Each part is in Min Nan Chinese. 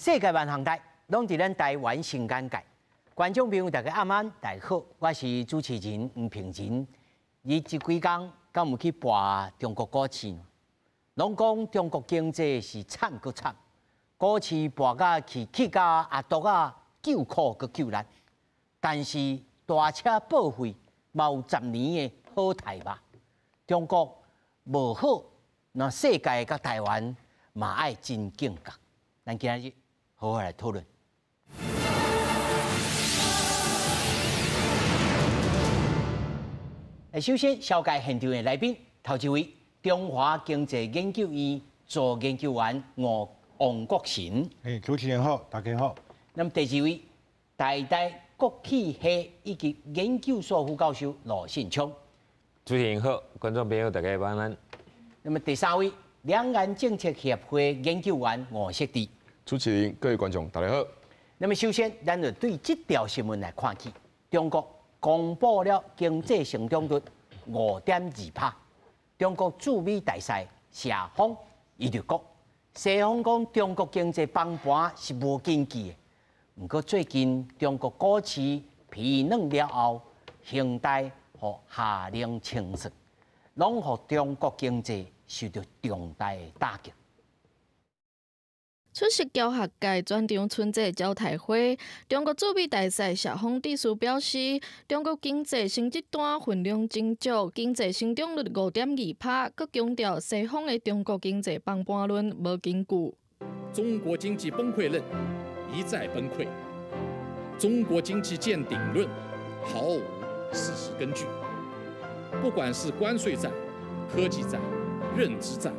世界萬項代，攏佇咱台灣新眼界。觀眾朋友大家暗安，大家好，我是主持人吳平仁。你這幾工敢有去跋中國股市？攏講中國經濟是慘閣慘，股市跋甲去去甲阿獨仔救苦閣救難。但是大車報廢，嘛有十年的好勢吧？中國無好，那世界佮台灣嘛愛真警覺。咱今日好好來討論。首先，紹介現場的來賓，頭一位中華經濟研究院助研究員吳王國臣。主持人好，大家好。那麼第二位，台大國企系以及研究所副教授羅信聰。主持人好，觀眾朋友大家晚安。那麼第三位，兩岸政策協會研究員吳錫志。主持人、各位觀眾大家好。那麼首先，咱就對這條新聞來看起。中國公布了經濟成長率5.2%。中國駐美大使謝鋒伊就講，西方講中國經濟崩盤是無根據的。毋過最近中國股市疲軟了後，恒大予下令清算，攏予中國經濟受到重大的打擊。出席僑學界專場春節招待會，中國駐美大使謝鋒致辭表示，中國經濟成績單分量真足，經濟成長率5.2%，閣強調西方的中國經濟崩盤論無根據。中國經濟崩潰論一再崩潰，中國經濟見頂論毫無事實根據。不管是關稅戰、科技戰、認知戰，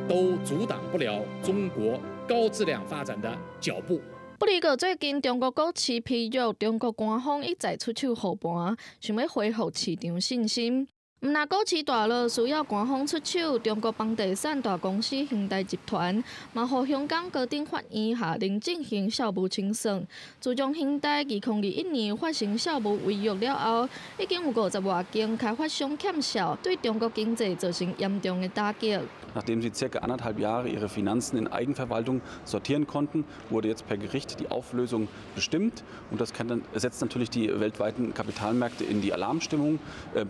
都阻擋不了中國高質量發展的腳步。不過最近中國股市疲弱，中國官方一再出手護盤，想欲恢復市場信心。毋但股市大落，需要官方出手。中國房地產大公司恆大集團嘛，予香港高等法院下令進行債務清算。自從恆大2021年發生債務違約了後，已經有50外間開發商欠債，對中國經濟造成嚴重的打擊。 Nachdem sie circa anderthalb Jahre ihre Finanzen in Eigenverwaltung sortieren konnten, wurde jetzt per Gericht die Auflösung bestimmt. Und das setzt natürlich die weltweiten Kapitalmärkte in die Alarmstimmung.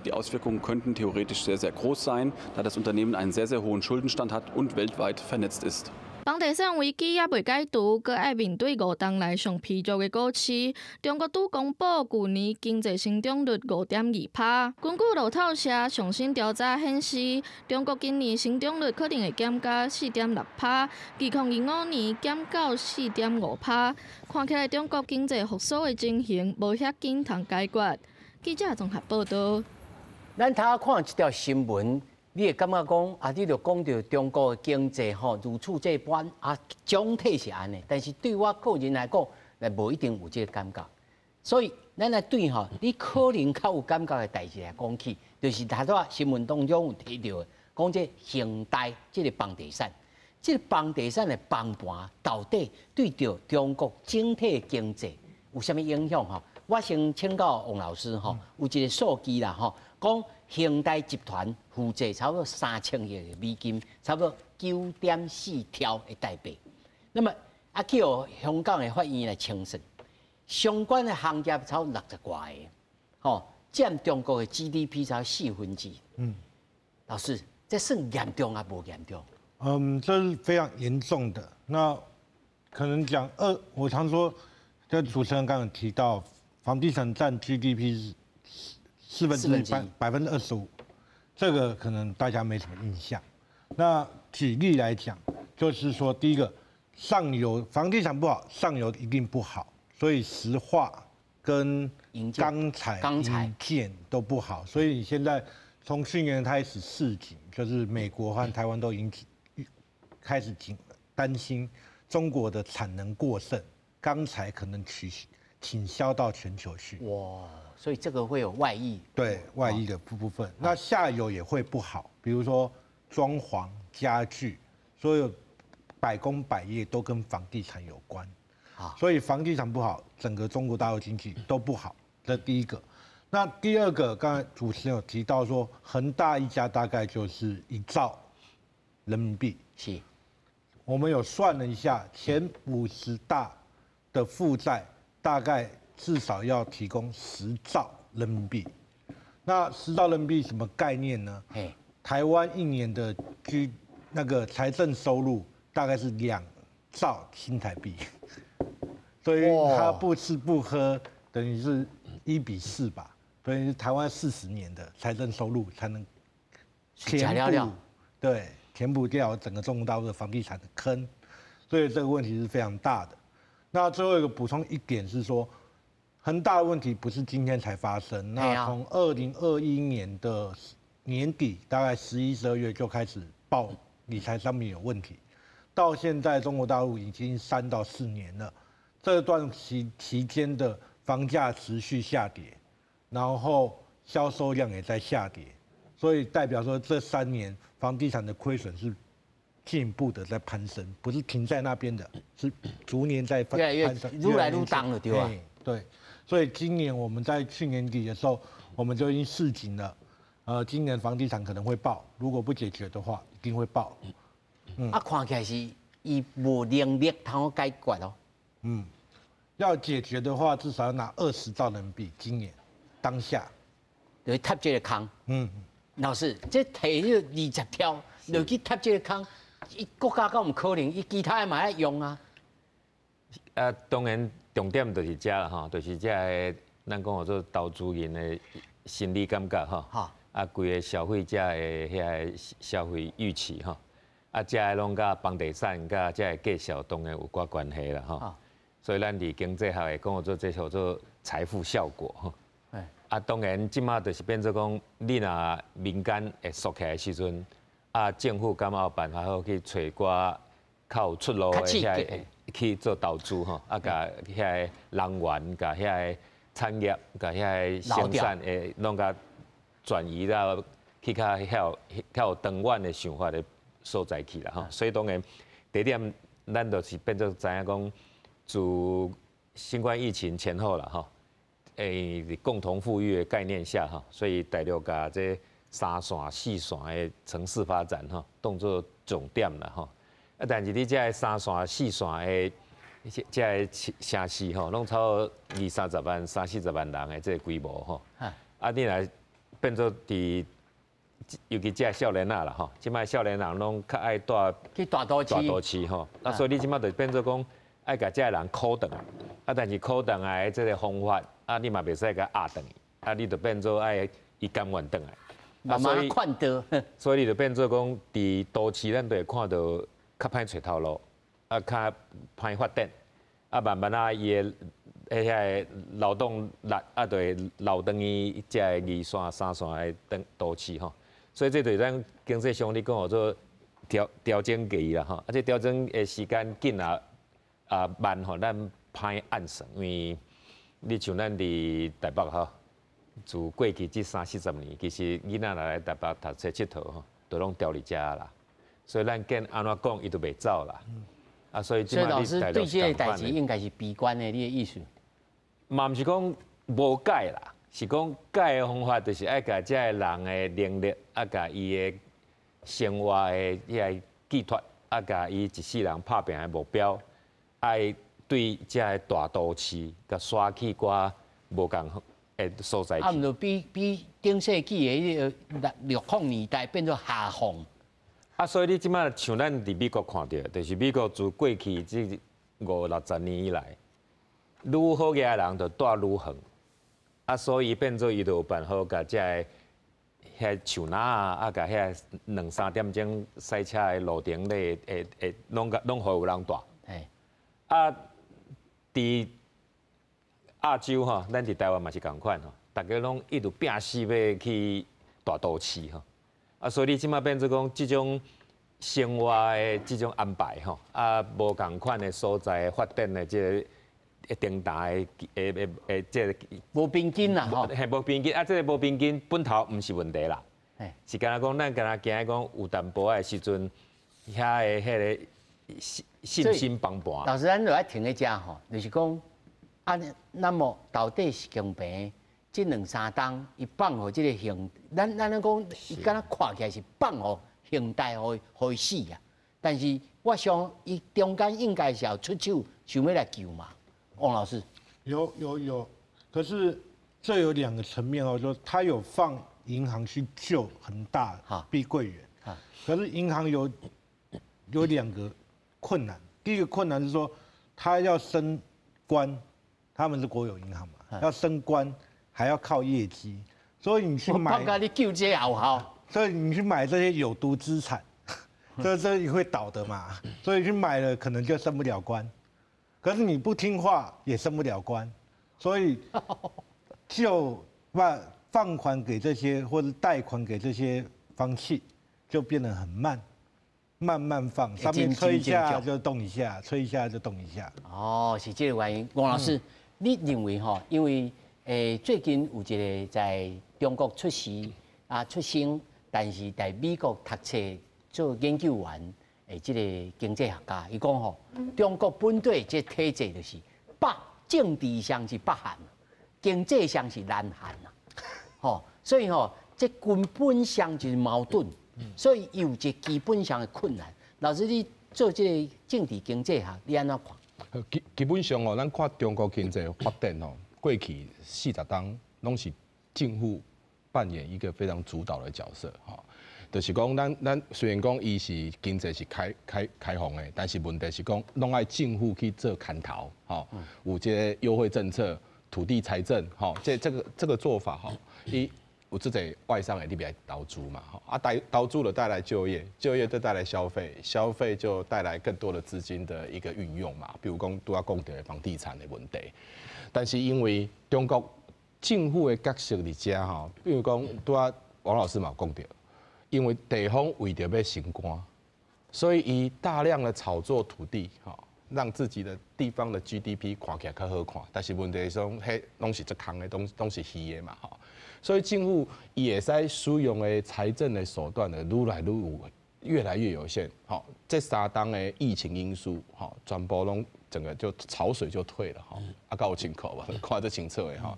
Die Auswirkungen könnten theoretisch sehr, sehr groß sein, da das Unternehmen einen sehr, sehr hohen Schuldenstand hat und weltweit vernetzt ist. 房地產危機猶未解除，閣愛面對5冬來上疲弱的股市。中國拄公布舊年經濟成長率5.2%，根據路透社上新調查顯示，中國今年成長率可能會減到4.6%，2025年減到4.5%。看起來中國經濟復甦的情形無遐緊通解決。記者綜合報道。咱頭看這條新聞。你會感覺講啊，你就講著中國的經濟吼如此這般啊，總體是按呢，但是對我個人來講，來無一定有這個感覺。所以，咱來對吼，你可能較有感覺的代誌來講起，就是頭拄仔新聞當中有提著的，講這恆大這個房地產，這個房地產的崩盤到底對著中國整體經濟有啥物影響吼？我先請教王老師吼，有一個數據啦吼，講恆大集團負債差不多3000億美金，差不多9.4兆的台幣。那麼啊，去予香港的法院來清算，相關的行業超60外个，吼，佔中國的 GDP 差不多1/4。老師，這算嚴重抑無嚴重？嗯，這是非常嚴重的。那可能講二，我常說，這主持人剛剛提到，房地產佔 GDP 是1/4，25%，這個可能大家沒什麼印象。那舉例來講，就是說，第一個，上游房地產不好，上游一定不好，所以石化跟鋼材、鋼件都不好。所以你現在從去年開始示警，就是美國和台灣都已經開始緊擔心中國的產能過剩，鋼材可能傾銷到全球去。哇，所以這個會有外溢。對，外溢的部分。那下游也會不好，比如說裝潢、家具，所有百工百業都跟房地產有關。所以房地產不好，整個中國大陸經濟都不好。這第一個。那第二個，剛才主持人有提到說，恆大一家大概就是1兆人民幣。我们有算了一下，前50大的负债大概至少要提供十兆人民币。那十兆人民币什么概念呢？台湾一年的 那个财政收入大概是2兆新台币，所以他不吃不喝等于是1比4吧，等于台湾40年的财政收入才能填补，对，填补掉整个中国大陆的房地产的坑，所以这个问题是非常大的。那最后一个补充一点是说，恒大的问题不是今天才发生，那从2021年的年底，大概11、12月就开始爆理财商品有问题，到现在中国大陆已经3到4年了，这段期间的房价持续下跌，然后销售量也在下跌，所以代表说这3年房地产的亏损是进一步的在攀升，不是停在那边的，是逐年在越来越愈来愈重了，对吧？对，所以今年我们在去年底的时候，我们就已经示警了。今年房地产可能会爆，如果不解决的话，一定会爆。啊，看起来是伊无能力通解决哦。要解决的话，至少要拿20兆人民币。今年当下，就填这个空。老师，这提彼20兆落去填这个空，伊国家敢有可能？伊其他的嘛爱用啊。啊，当然重点就是遮啦吼，就是遮个咱讲叫做投资人的心理感觉吼。啊，规个消费者的遐个消费预期吼，啊，遮个拢佮房地产佮遮个继续当然有寡关系啦吼。所以咱伫经济学会讲做这叫做财富效果吼。啊，当然这马就是变做讲，你若民间会缩起来的时阵，啊，政府敢有办法好去揣寡较有出路的遐个去做投资吼，啊，共遐个人员、共遐个产业、共遐个生产会拢共转移到去较遐较有长远的想法的所在去啦吼。所以当然第一点，咱就是变做知影讲，自新冠疫情前后啦吼，共同富裕的概念下吼，所以大陆共这三线、四线的城市发展吼，当做重点啦吼。啊，但是你这个三线、四线的这个城市吼，拢超过二三十万、三四十万人的这个规模吼。啊，你来变做伫，尤其这少年仔啦吼，这摆少年人拢较爱住去大都市，大都市吼。啊，所以你这摆就变做讲，爱共这个人箍转来，啊，但是箍转来的这个方法，啊，你嘛袂使共压转去，啊，你就变做爱伊甘愿转来。慢慢劝导。所以你就变做讲，伫都市咱就会看到较歹揣头路，啊，较歹发展，啊，慢慢啊，伊的遐个劳动力啊，就会流转去这个二线、三线的等都市吼。所以这就是咱经济上你讲叫做调整期啦吼。啊，这调整的时间紧啊啊慢吼，咱歹按算，因为你像咱伫台北吼，自过去这三四十年，其实囡仔来台北读册𨑨迌吼，都拢调伫遮啦。所以咱见按怎讲，伊都袂走啦。啊，所以所以老师对这个代志应该是悲观的，你的意思？嘛毋是讲无解啦，是讲解的方法就是爱共这个人的能力，啊，共伊的生活的遐个寄托，啊，共伊一世人拍拼的目标，爱对这个大都市，共徙去寡无仝的所在去。啊，毋就比顶世纪的彼个六六零年代变做下放。啊，所以你这摆像咱伫美国看著，就是美国自过去这五六十年以来，愈好额的人就蹛愈远，啊，所以变做伊就有办法共这个遐树林啊，啊，共遐两三点钟驶车的路程咧，会拢共拢予有人蹛。啊，伫亚洲吼，咱伫台湾嘛是仝款吼，逐家拢一直拼死欲去大都市吼。啊，所以你这摆变做讲这种生活的这种安排吼，啊，无仝款的所在发展的这个重大的这个无平均啦吼，嘿，无平均啊，这个无平均本头毋是问题啦，是敢若讲咱敢若惊讲有淡薄仔的时阵，遐的彼个信心崩盘。老师，咱就爱停咧遮吼，就是讲啊，那么到底习近平这两三冬，伊放予这个恒，咱咱咧讲，伊敢若看起来是放予恒大予伊死啊，但是我想伊中間應該是有出手想欲來救嘛。王老師，有有有，可是這有兩個層面哦，就他有放銀行去救恆大、碧桂園，可是銀行有兩個困難。第一個困難是說，他要升官，他們是國有銀行嘛，要升官還要靠業績，所以你去買，你救這有效，所以你去買這些有毒資產，這會倒的嘛，所以去買了可能就升不了官。可是你不聽話也升不了官，所以就把放款給這些或者貸款給這些房企，就變得很慢，慢慢放，上面吹一下就動一下，吹一下就動一下。哦，是這個原因。王老師，你認為吼？因為最近有一個在中國出世啊出生，但是在美國讀冊做研究員的這個經濟學家，伊講吼，中國本底這體制就是北政治上是北韓，經濟上是南韓啊，吼，所以吼，這根本上就是矛盾，所以有一個基本上的困難。老師，你做這個政治經濟學，你按怎看？基本上哦，咱看中國經濟發展哦，過去40冬攏是政府扮演一個非常主導的角色，吼。就是講，咱雖然講伊是經濟是開放的，但是問題是講，攏愛政府去做牽頭，吼，有這個優惠政策、土地財政，吼，這個做法，吼，伊有這個外商會入來投資嘛，吼，啊，投資就帶來就業，就業就帶來消費，消費就帶來更多的資金的一個運用嘛，比如講拄仔講著的房地產的問題，但是因為中國政府的角色佇遮吼，比如講拄仔王老師嘛有講著。因為地方為著欲升官，所以伊大量的炒作土地，吼，讓自己的地方的 GDP 看起來較好看。但是問題是講，彼攏是足空的，攏是虛的嘛，吼。所以政府伊會使使用的財政的手段呢，愈來愈有，越來越有限。吼，這三冬的疫情因素，吼，全部攏整個就潮水就退了，吼。啊，夠清楚無？看這清楚的吼。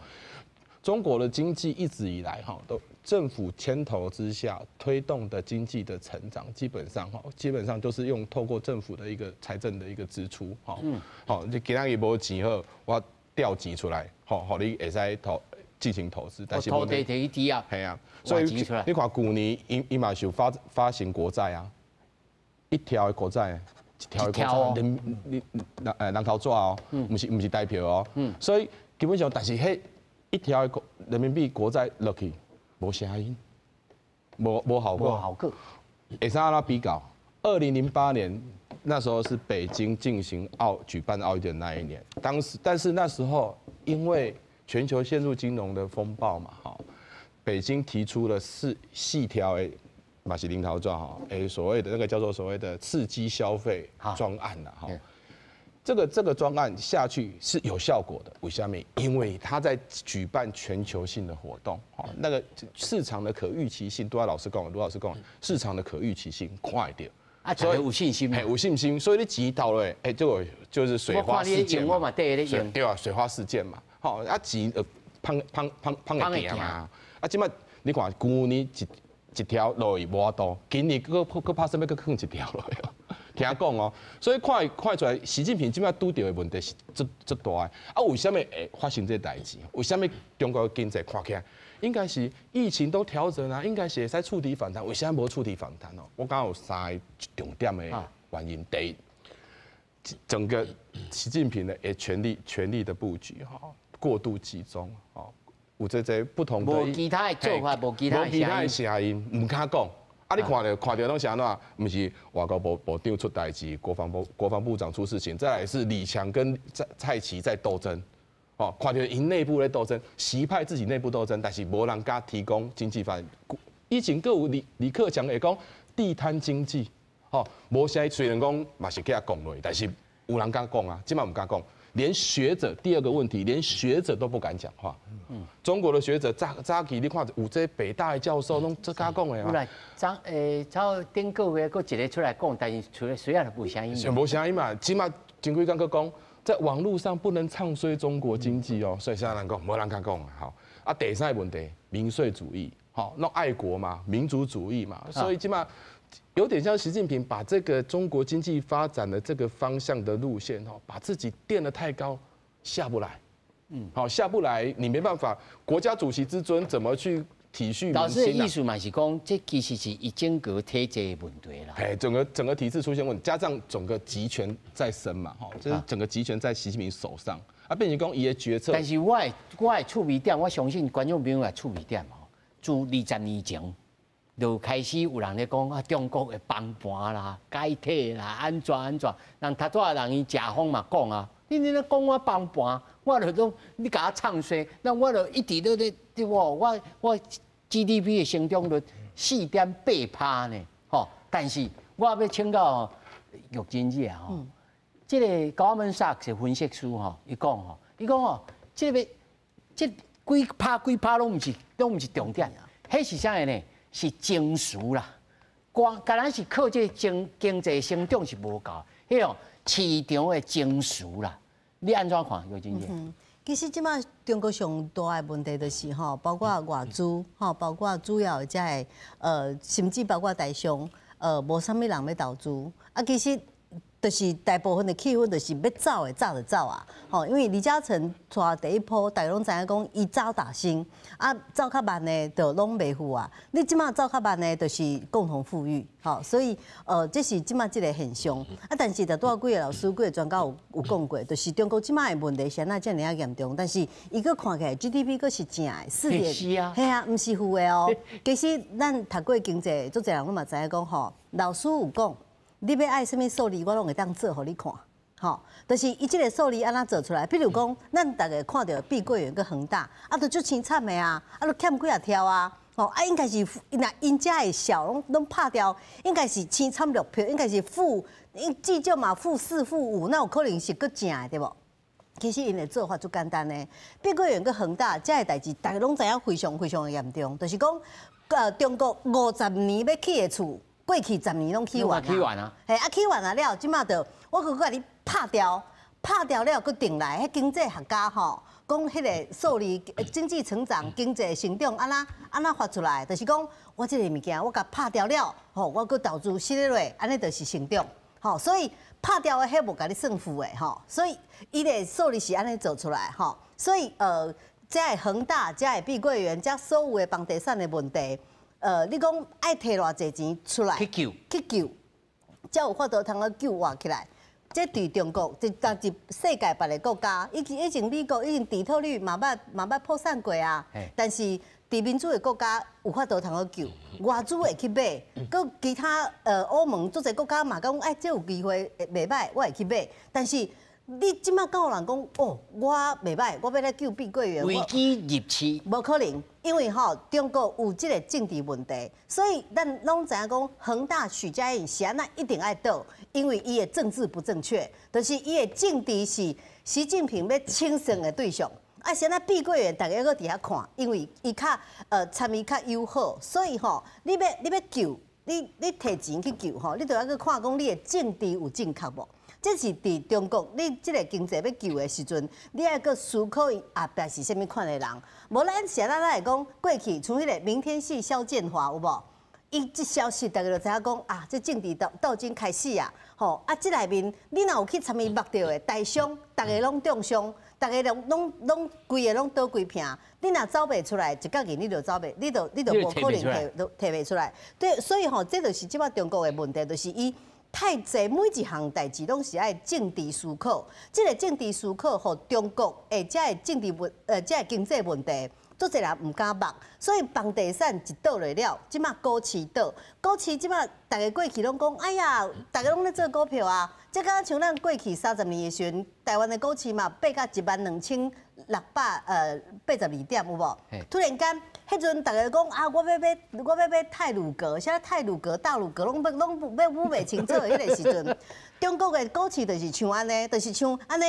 中國的經濟一直以來，哈，都政府牽頭之下推動的經濟的成長，基本上都是用透過政府的一個財政的一個支出，哈，好，你今仔日無錢好，我調錢出來，好，予你會使進行投資，但是土地提抵押，係啊，所以你看舊年伊嘛是有發行國債啊，一條的國債，一條的國債，你人頭紙哦，毋是台票哦，所以基本上，但是彼一條國人民幣國債落去，無聲音，無效果。無效果。會使按怎比較？2008年那時候是北京進行舉辦奧運的那一年，當時但是那時候因為全球陷入金融的風暴嘛，哈，北京提出了四條的嘛是零頭狀哈，所謂的那個叫做所謂的刺激消費專案啦，哈。這個專案下去是有效果的，為啥物？因為他在舉辦全球性的活動，那個市場的可預期性，拄仔老師講，盧老師講，市場的可預期性快點，啊，所以有信心，有信心，所以你錢投落，欸，這個就是水花事件嘛，對啊，水花事件嘛，好，啊錢芳芳芳芳會行嘛，啊，這擺你看舊年一條落去無法度，今年閣拍算欲閣放一條落去。聽講哦，所以看出來，習近平這擺拄著的問題是足足大的。啊，為啥物會發生這代誌？為啥物中國經濟看起來應該是疫情都調整啊，應該是會使觸底反彈，為啥無觸底反彈哦？我感覺有三個重點的原因。第一，整個習近平的權力的布局哈，過度集中哦，有這這不同的，無其他的做法，無其他的聲音，毋敢講。啊！你看著攏是按怎？毋是外交部部長出代誌，國防部長出事情，再來是李強跟蔡奇在鬥爭，哦，看著𪜶內部咧鬥爭，習派自己內部鬥爭，但是無人敢提供經濟發展。以前閣有李克強會講地攤經濟，吼，無啥雖然講嘛是去遐講落，但是有人敢講啊，這擺毋敢講。連學者第二個問題，連學者都不敢講話。中國的學者早早期你看有這北大的教授攏這敢講的啊。來，張超頂個月閣一個出來講，但是出來雖然無聲音。無聲音嘛，起碼前幾工閣講，在網路上不能唱衰中國經濟哦，所以啥人講，無人敢講啊。好，啊，第三個問題，民粹主義，好，那愛國嘛，民族主義嘛，所以這擺。有點像習近平把這個中國經濟發展的這個方向的路線，吼，把自己墊得太高，下不來。好，下不來，你沒辦法，國家主席之尊怎麼去體恤老師的意思嘛是講，這其實是伊整個體制的問題啦。哎，整個體制出現問題，加上整個集權在身嘛，吼，就是整個集權在習近平手上，啊，變成講伊的決策。但是我的趣味點，我相信觀眾朋友的趣味點吼，自20年前就開始有人咧講啊，中國會崩盤啦、解體啦、按怎按怎，人頭拄仔人伊謝鋒嘛講啊，你咧講我崩盤，我就講你共我唱衰，那我就一直都咧對無？我 GDP 的成長率4.8%呢，吼！但是我欲請教玉珍姐啊，吼，這個高門薩克分析師吼，伊講吼，這個這幾趴幾趴攏毋是重點，彼是啥个呢？是情緒啦，光敢若是靠這經濟成長是無夠，彼種市場的情緒啦，你按怎看？玉珍姐？其實這馬中國上大的問題就是吼，包括外資吼，包括主要的這个甚至包括台商，無啥物人欲投資。啊，其實就是大部分的氣氛就是欲走的早就走啊，吼，因為李嘉誠帶第一波，大家攏知影講伊走打先，啊，走較慢的就攏袂富啊。你這馬走較慢的，就是共同富裕，吼，所以這是這馬這個現象。啊，但是就拄仔幾个老師、幾个專家有講過，就是中國這馬的問題是按怎遮爾仔嚴重，但是伊閣看起來 GDP 閣是正的，四點，是啊，嘿啊，毋是負的哦。其實咱讀過經濟，足濟人攏嘛知影講吼，老師有講。你欲愛啥物數字，我攏會當做予你看，吼，就是伊這個數字按怎做出來？比如講，咱逐家看著碧桂園佮恆大，啊，都足凄慘的啊，啊，都欠幾仔條啊，吼，啊，應該是若𪜶遮的數攏拍掉，應該是凄慘落魄，應該是負，至少嘛負4負5，哪有可能是閣正的對無？其實𪜶的做法足簡單的，碧桂園佮恆大這个代誌，逐家攏知影非常非常的嚴重，就是講，中國50年欲起的厝。過去10年攏起完啊，嘿啊起完啊了，這馬就我閣共你拍掉，拍掉了閣定來，彼經濟學家吼講彼个數字經濟成長、經濟成長按怎按怎發出來，就是講我這个物件我共拍掉了，吼我閣投資新的落，按呢就是成長，吼所以拍掉的彼無共你算負的吼，所以伊的數字是按呢做出來吼，所以這个恆大、這个碧桂園、這所有的房地產的問題。你講愛提偌濟錢出來去救去救，才有法度通去救活起來。這對中國，這但是世界別个國家，以前美國已經底特律嘛捌破產過啊。但是佇民主的國家有法度通去救，外資會去買，閣其他歐盟足濟國家嘛講，哎，這有機會袂䆀，我會去買。但是你這馬敢有人講，哦，我袂䆀，我欲來救碧桂園，危機入市，無可能，因為吼中國有這个政治問題，所以咱攏知影講，恆大許家印是按怎一定愛倒，因為伊的政治不正確，就是伊的政治是習近平欲清算的對象。啊，現在碧桂園逐家閣佇遐看，因為伊較參與較友好，所以吼，你欲救，你提錢去救吼，你就愛去看講你的政治有正確無？這是佇中國，你這个經濟欲救的時陣，你愛閣思考伊後壁是啥物款的人。無咱是按怎會講過去，像彼个明天系蕭建華有無？伊這消息逐家就知影講啊，這政治鬥爭開始啊！吼啊，這內面你若有去參與目著的台商，逐家攏中傷，逐家攏規个攏倒規坪。你若走袂出來，一角銀你就走袂，你就無可能提袂出來。對，所以吼，這就是這擺中國的問題，就是伊。太濟，每一項代誌攏是愛政治思考。這个政治思考，予中國的這个政治問，這个經濟問題，足濟人毋敢目。所以房地產一倒落了，這馬股市倒，股市這馬逐家過去攏講，哎呀，逐家攏咧做股票啊。這敢像咱過去30年的時陣，台灣的股市嘛，爬到12,682點，有無？突然間，彼陣逐家講啊，我欲買太魯閣，啥太魯閣、大魯閣，攏欲袂清楚的彼个時陣，中國的股市就是像按呢，就是像按呢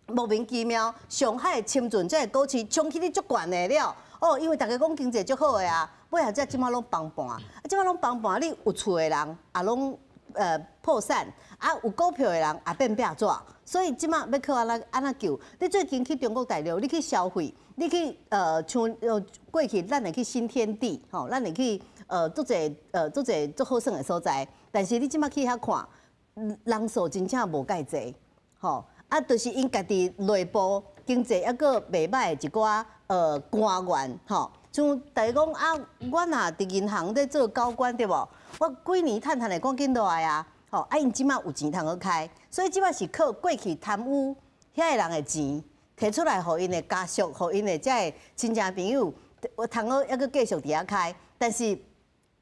莫名其妙，上海、深圳這个股市衝起去足懸的了。哦，因為逐家講經濟足好的啊，尾仔這這馬攏崩盤，啊，這馬攏崩盤，你有厝的人也攏破產，啊有股票的人也變壁紙，所以這馬欲靠按怎按怎救？你最近去中國大陸，你去消費，你去像過去咱會去新天地，吼，咱會去足濟足濟足好耍的所在，但是你這馬去遐看，人數真正無蓋濟，吼，啊，就是𪜶家己內部經濟猶閣袂䆀的一寡官員，吼，像大家講啊，我若佇銀行咧做高官對無？我幾年趁趁會趕緊落來啊，吼，啊，𪜶這馬有錢通好開，所以這馬是靠過去貪污遐个人的錢提出來，予𪜶的家屬，予𪜶的這个親戚朋友，有通好猶閣繼續佇遐開，但是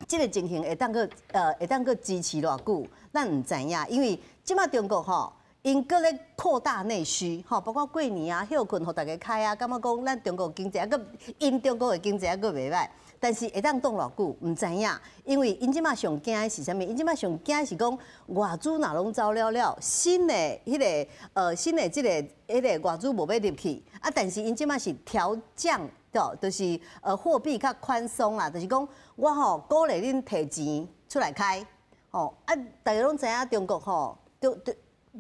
這个情形會當閣支持偌久，咱毋知影，因為這馬中國吼，𪜶閣咧擴大內需，吼，包括過年啊、歇睏予大家開啊，感覺講咱中國經濟猶閣，𪜶中國的經濟猶閣袂䆀，但是會當擋偌久，毋知影，因為𪜶這馬上驚的是啥物？𪜶這馬上驚的是講外資若攏走了了，新的彼个新的這个彼个外資無欲入去，啊，但是𪜶這馬是調降，對，就是貨幣較寬鬆啦，就是講我吼鼓勵恁提錢出來開，吼啊，大家攏知影中國吼，都都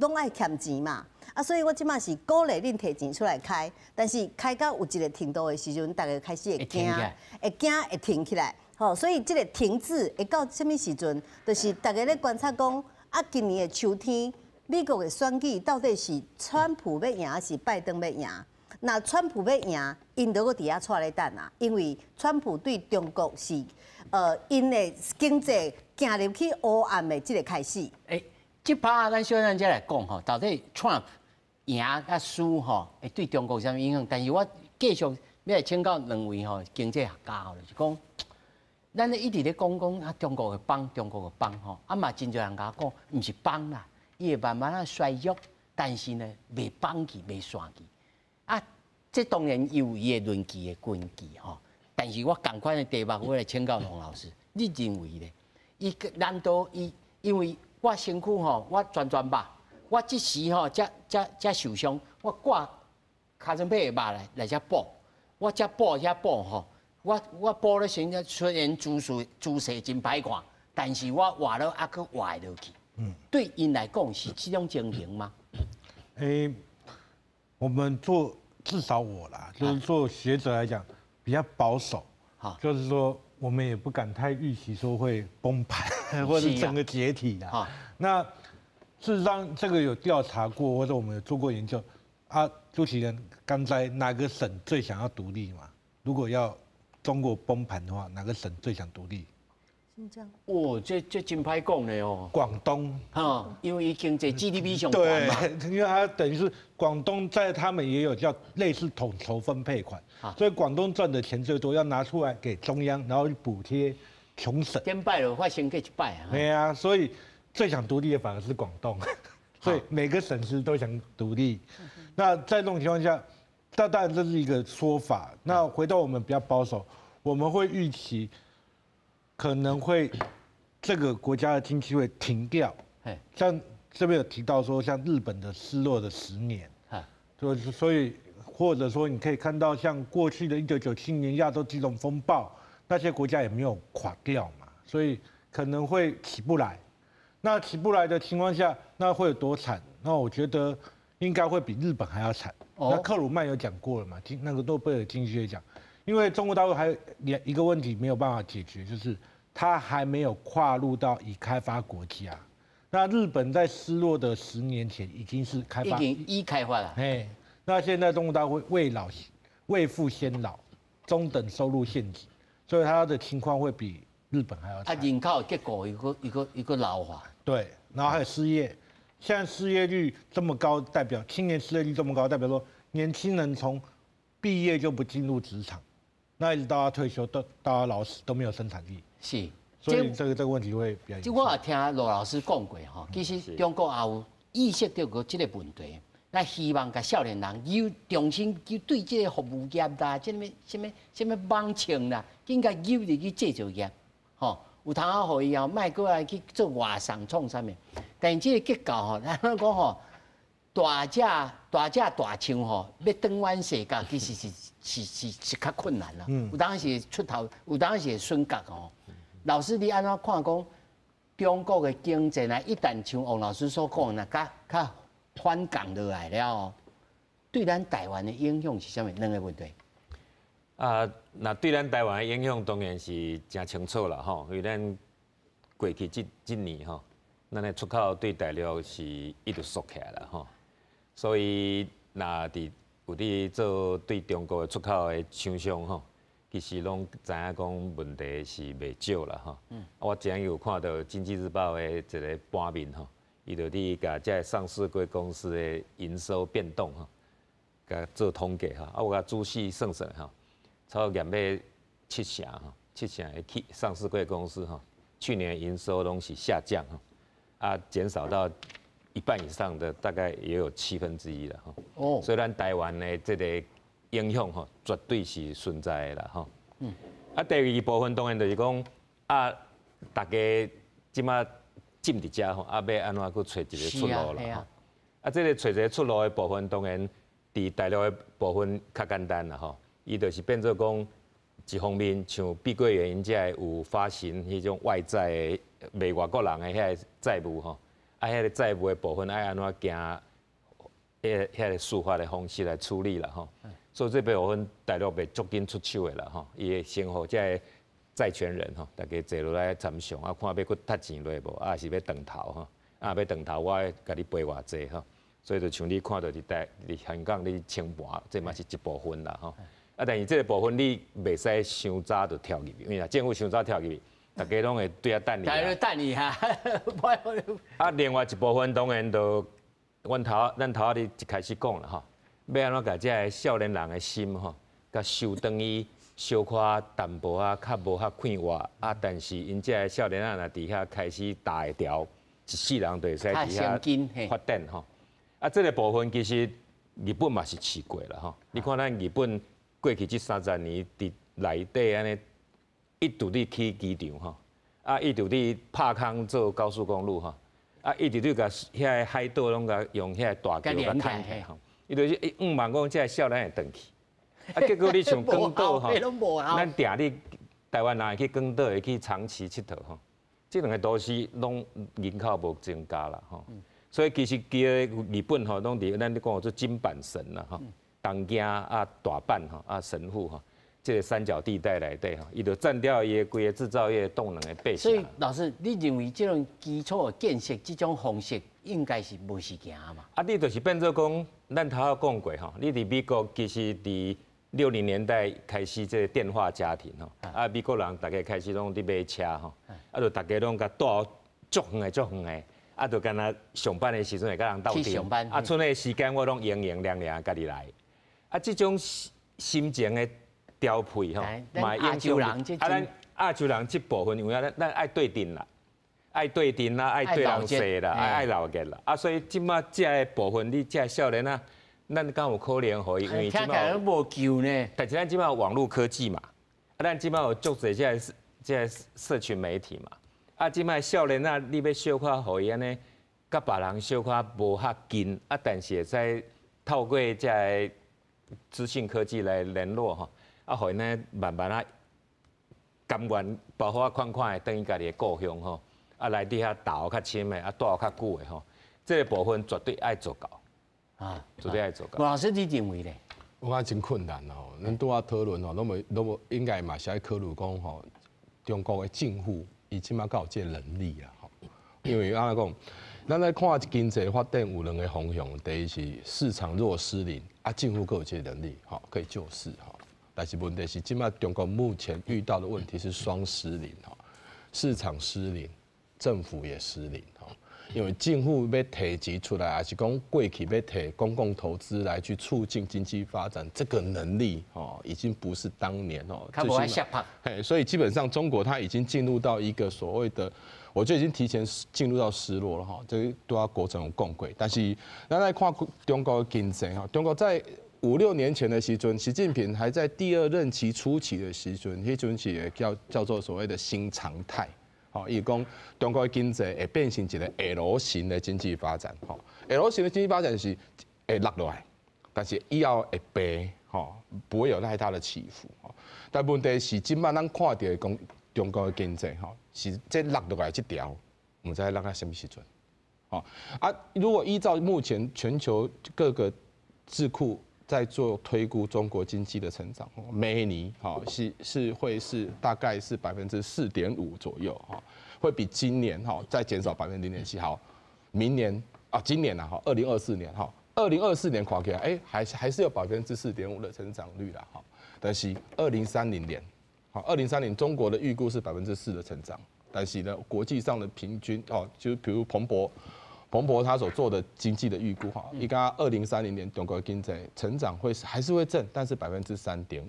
攏愛欠錢嘛，啊，所以我這馬是鼓勵恁提錢出來開，但是開到有一個程度的時陣，大家開始會驚，會驚會停起來，吼，所以這個停滯會到啥物時陣？就是大家咧觀察講，啊，今年的秋天，美國的選舉到底是川普欲贏，抑是拜登欲贏？若川普欲贏，𪜶就閣佇遐掣咧等啊，因為川普對中國是，𪜶的經濟行入去黑暗的這個開始。欸，這趴咱小咱再來講吼，到底 Trump 贏佮輸吼，會對中國有啥物影響？但是我繼續欲來請教兩位吼經濟學家吼，就是講，咱咧一直咧講講啊，中國會崩，中國會崩吼，啊嘛真濟人共我講，毋是崩啦，伊會慢慢仔衰弱，但是呢，袂崩去，袂散去。啊，這當然有伊的論據的根據吼，但是我仝款的題目，我來請教王老師，你認為咧？伊難道伊因為我身軀吼，我全全肉，我這時吼才才才受傷，我掛尻川尾的肉來來遮補，我遮補遐補吼，我我補咧先雖然姿勢姿勢真歹看，但是我活了猶閣活會落去。嗯，對𪜶來講是這種情形嗎？欸，我們做至少我啦，就是做學者來講比較保守，就是說我們也不敢太預期說會崩盤或者整個解體啊。那事實上這個有調查過，或者我們有做過研究。啊，主持人剛才哪個省最想要獨立嘛？如果要中國崩盤的話，哪個省最想獨立？新疆。哦，這這真歹講咧哦。廣東。哈，因為經濟 GDP 上懸嘛。對，因為它等於是廣東在他們也有叫類似統籌分配款，所以廣東賺的錢最多，要拿出來給中央，然後去補貼窮省。頂擺就發生過一擺啊。對啊，所以最想獨立的反而是廣東，所以每個省市都想獨立。那在這種情況下，當然這是一個說法。那回到我們比較保守，我們會預期。可能會這個國家的經濟會停掉，像這邊有提到說，像日本的失落的10年，所以或者說你可以看到，像過去的1997年亞洲金融風暴，那些國家也沒有垮掉嘛，所以可能會起不來。那起不來的情況下，那會有多慘？那我覺得應該會比日本還要慘。那克魯曼有講過了嘛？經那個諾貝爾經濟學獎，因為中國大陸還有兩一個問題沒有辦法解決，就是它還沒有跨入到已開發國家。那日本在失落的10年前已經是開發，已經已開發了。哎，那現在中國大陸未老未富先老，中等收入陷阱，所以它的情況會比日本還要慘。啊，人口結構一個一個一個老化。對，然後還有失業，現在失業率這麼高，代表青年失業率這麼高，代表說年輕人從畢業就不進入職場，那一直到他退休，到到他老死都沒有生產力。是，所以這個問題會比較。這我也聽羅老師講過吼，其實中國也有意識到過這個問題，咱希望共少年人有重新就對這個服務業啦，這物什麼什麼網衝啦，應該誘入去製造業，吼，有通啊，予伊後莫閣來去做外送創啥物。但是這個結構吼，咱講吼，大隻大隻大象吼，欲轉彎踅角，其實是是是是較困難啦。有當時出頭，有當時會損角吼。老師，你按怎看講中國的經濟呢？一旦像王老師所講的，較較反降落來了，對咱台灣的影響是啥物？兩個問題。啊，那對咱台灣的影響當然是誠清楚啦吼，因為咱過去這年吼，咱的出口對大陸是一直縮起來啦吼，所以若佇有佇做對中國的出口的廠商吼，其實攏知影講問題是袂少啦吼。我昨昏有看到《經濟日報》的一個版面吼，伊就佇共這个上市櫃公司的營收變動吼，共做統計吼。啊，我共仔細算算吼，差不多減欲七成吼，七成的企上市櫃公司吼，去年營收攏是下降吼，啊，減少到一半以上的，大概也有1/7了吼。所以咱台灣的這個影響吼，絕對是存在的啦吼。啊，第二部分當然就是講啊，大家這馬浸佇遮吼，啊，欲按怎閣揣一個出路啦吼。啊，這個揣一個出路的部分，當然佇大陸的部分較簡單啦吼。伊就是變做講，一方面像碧桂園𪜶遮有發行彼種外債的賣外國人的遐个債務吼，啊，彼个債務的部分愛按怎行，彼个司法的方式來處理啦吼。所以這部分大陸袂足緊出手的啦吼，伊會先予這个債權人吼，大家坐落來參詳啊，看欲閣趁錢落無，啊是欲斷頭吼，啊欲斷頭我會共你賠偌濟吼。所以就像你看到佇台佇香港咧清盤，這嘛是一部分啦吼。啊，但是這個部分你袂使傷早就跳入去，因為若政府傷早跳入去，大家攏會對遐等你。大家等你哈。啊，另外一部分當然就，阮頭咱頭仔日一開始講啦吼，欲按怎共這个少年人的心吼，共收轉去小可淡薄仔，較無遐快活啊。但是𪜶這个少年仔若佇遐開始踏會牢，一世人就會使佇遐發展吼。啊，這個部分其實日本嘛是試過啦吼。你看咱日本過去這30年佇內底按呢，一直佇起機場吼，啊，一直佇拍空做高速公路吼，啊，一直佇共遐个海島攏共用遐个大橋共牽起來吼。伊就是向望講這个少年會轉去，啊，結果你像廣島吼，咱定你台灣人會去廣島會去長崎𨑨迌吼，這兩個都市攏人口無增加啦吼。所以其實規个日本吼，攏佇咱咧講做京阪神啦吼，東京啊、大阪吼、啊神戶吼，這個三角地帶內底吼，伊就佔掉伊的規个製造業動能的八成。所以老師，你認為這種基礎的建設這種方式應該是無時行嘛？啊，你就是變做講，咱頭仔講過吼，你佇美國其實佇60年代開始這個電話家庭吼，啊，美國人逐家開始攏佇買車吼，啊，就逐家攏共帶足遠的足遠的。啊，就敢若上班的時陣會佮人鬥陣，啊，賰的時間我攏閒閒涼涼家己來。啊，這種心情的調配吼，嘛會影響。啊，咱亞洲人這部分，因為咱愛對陣啦，愛對陣啦，愛對人踅啦，愛鬧熱啦。啊，所以這馬這个部分，你這个少年仔，咱敢有可能予伊？因為這馬無救呢。但是咱這馬有網路科技嘛，啊，咱這馬有足濟這个社群媒體嘛。啊，這擺少年仔，你欲小可予伊按呢，佮別人小可無遐近，啊，但是會使透過這个資訊科技來聯絡吼，啊，予𪜶呢慢慢仔甘願，包括款款的轉去家己的故鄉吼，啊，來佇遐投較深的，啊，蹛較久的吼，這个部分絕對愛做到，啊，絕對愛做到。吳老師，你認為咧？我感覺真困難哦，咱拄仔討論吼，攏無應該嘛是愛考慮講吼，中國的政府。伊這馬敢有這个能力啊？吼，因為按怎講，咱來看經濟發展有兩个方向，第一是市場若失靈，啊，政府閣有這个能力，吼，可以救市，吼。但是問題是，這馬中國目前遇到的問題是雙失靈，吼，市場失靈，政府也失靈，吼。因為政府欲提錢出來，抑是講過去欲提公共投資來去促進經濟發展，這個能力哦，已經不是當年哦。嘿，所以基本上中國它已經進入到一個所謂的，我就已經提前進入到失落了哈。這個拄仔國成有講過，但是咱來看中國的經濟哈，中國在五六年前的時陣，習近平還在第二任期初期的時陣，彼陣是叫做所謂的新常態。吼，伊講中國的經濟會變成一個 L 型的經濟發展，吼，L 型的經濟發展是會落落來，但是以後會平，吼，不會有太大的起伏，吼。但問題是，這馬咱看著的講中國的經濟，吼，是這落落來這條，毋知落到啥物時陣，吼。啊，如果依照目前全球各個智庫在做推估中國經濟的成長，每年哈是會是大概是4.5%左右哈，會比今年哈再減少0.7%。好，明年啊，今年啊哈，二零二四年哈，二零二四年看起來，哎，還是有4.5%的成長率啦哈。但是二零三零年，好，二零三零中國的預估是4%的成長，但是呢，國際上的平均哦，就比如彭博。彭博他所做的經濟的預估哈，伊講2030年中國經濟成長會還是會正，但是3.5%，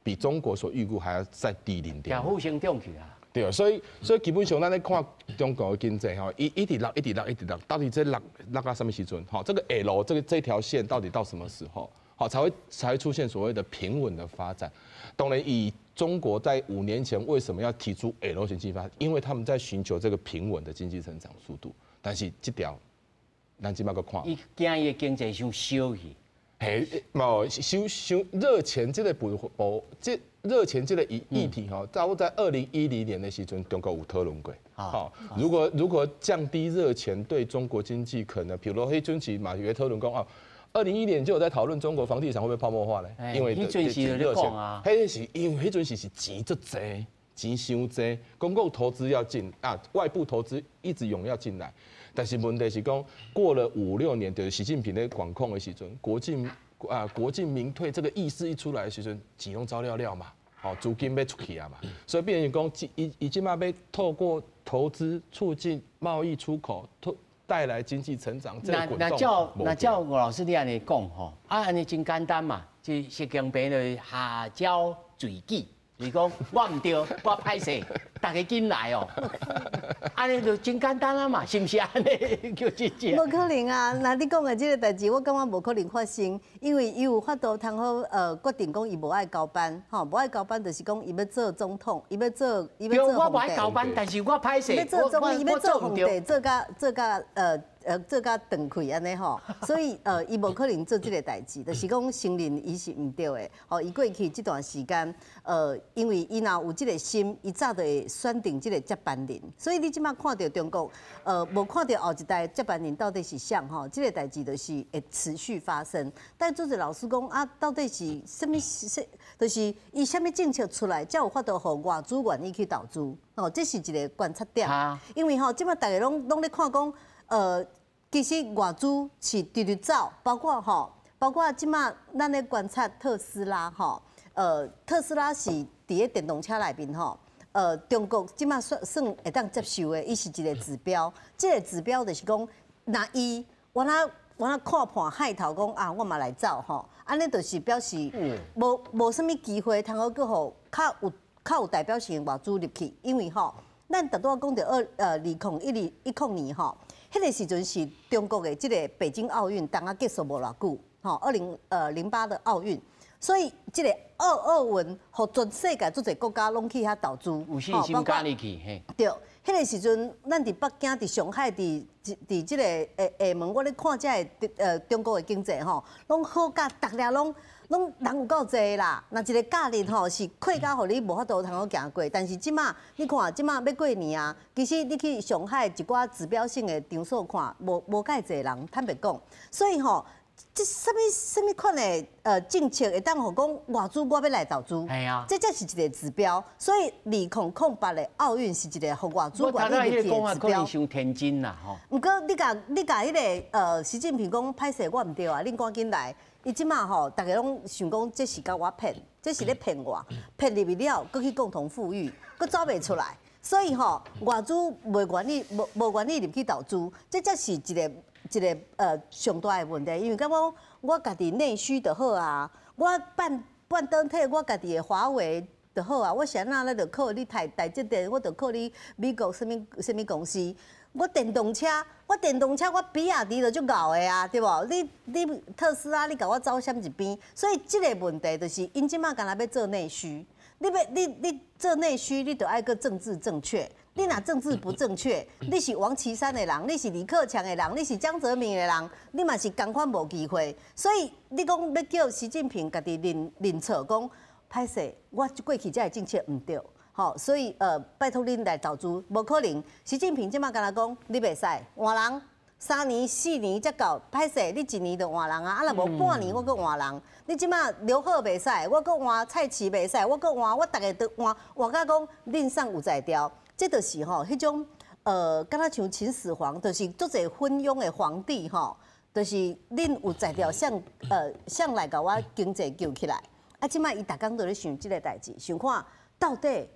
比中國所預估還要再低0.5。負成長去啊！對，所以基本上咱咧看中國的經濟吼，伊一直落，一直落，一直落，到底這落落到啥物時陣？吼，這個 L 這條線到底到什麼時候？好，才會出現所謂的平穩的發展。當然，以中國在5年前為什麼要提出 L 型經濟發展？因為他們在尋求這個平穩的經濟成長速度。但是這條，咱這擺閣看，伊驚伊的經濟傷燒去，嘿，無傷傷熱錢這個部這熱錢這個議題吼，早在2010年的時陣，中國有討論過。好，如果降低熱錢對中國經濟可能，比如說彼陣時嘛有討論講哦，2011年就有在討論中國房地產會不會泡沫化咧？因為彼陣時就咧講啊，彼是因為彼陣時是錢足濟，錢傷濟，公共投資要進啊，外部投資一直湧要進來。但是問題是講，過了五六年，就是習近平咧管控的時陣，國進民退這個意識一出來的時陣，錢攏走了了嘛，好，資金欲出去啊嘛，所以變成講，伊這擺欲透過投資促進貿易出口，帶來經濟成長。那照吳老師你按呢講吼，啊按呢真簡單嘛，就習近平就下詔罪己，就是講我毋對，我歹勢，大家緊來哦。按呢就真簡單啊嘛，是毋是按呢叫這這？無可能啊！那你講的這個代誌，我感覺無可能發生，因為伊有法度通好決定講伊無愛交班，吼，無愛交班就是講伊欲做總統，伊欲做我無愛交班，但是我歹勢，欲做總理，伊欲做皇帝，做甲斷氣按呢吼，所以伊無可能做這個代誌，就是講承認伊是毋對的。吼，伊過去這段時間，因為伊若有這個心，伊早就會選定這個接班人。所以你這擺看著中國，無看著後一代接班人到底是誰吼，這個代誌就是會持續發生。但主持老師講啊，到底是啥物？就是伊啥物政策出來，才有法度予外資願意去投資？吼，這是一個觀察點。因為吼，這擺大家攏咧看講。其實外資是直直走，包括吼，包括這擺咱咧觀察特斯拉吼，特斯拉是佇咧電動車內面吼，中國這擺算會當接受的，伊是一個指標。這個指標就是講，若伊我若看破海頭講啊，我嘛來走吼，按呢就是表示無啥物機會通好閣予較有代表性的外資入去，因為吼，咱拄拄仔講著2012、10年吼。彼個時陣是中國的這個北京奧運剛剛結束無偌久，吼，2008的奧運，所以這個奧運，予全世界足濟國家攏去遐投資，有信心敢入去，嘿。對，彼個時陣，咱佇北京、佇上海、佇這個廈門，我咧看這个中國的經濟吼，攏好甲逐粒攏人有夠濟啦。若一個假日吼是闊甲予你無法度通好行過，但是這擺你看，這擺欲過年啊，其實你去上海一寡指標性的場所看，無蓋濟人，坦白講，所以吼，這啥物款的政策會當予講外資我欲來投資？係啊，這才是一個指標。所以2008的奧運是一個予外資願意入去的指標。傷天真啦吼。毋過你共彼個習近平講歹勢，我毋對啊，恁趕緊來。伊這擺吼，逐家攏想講這是共我騙，這是咧騙我，騙入去了，閣去共同富裕，閣走袂出來。所以吼，外資袂願意，無願意入去投資，這才是一個上大的問題。因為感覺我家己內需就好啊，我半導體我家己的華為就好啊，我是按怎咧就靠你台積電，我就靠你美國啥物啥物公司。我電動車，我比亞迪就足𠢕的啊，對無？你特斯拉，你共我走閃一邊？所以這個問題就是，𪜶這擺干焦欲做內需，你欲你做內需，你就愛閣政治正確。你若政治不正確，你是王岐山的人，你是李克強的人，你是江澤民的人，你嘛是仝款無機會。所以你講欲叫習近平家己認錯，講歹勢，我過去這个政策毋對。吼，所以拜託恁來投資，無可能。習近平這擺干焦講，你袂使換人， 3年4年才到，歹勢，你一年就換人啊！啊，若無半年，我閣換人。你這馬劉鶴袂使，我閣換蔡奇袂使，我閣換，我逐个都換，換甲講恁上有才調。這就是吼，彼種敢若像秦始皇，就是足濟昏庸的皇帝吼，就是恁有才調，誰來共我經濟救起來。啊，這馬伊逐工都咧想這个代誌，想看到底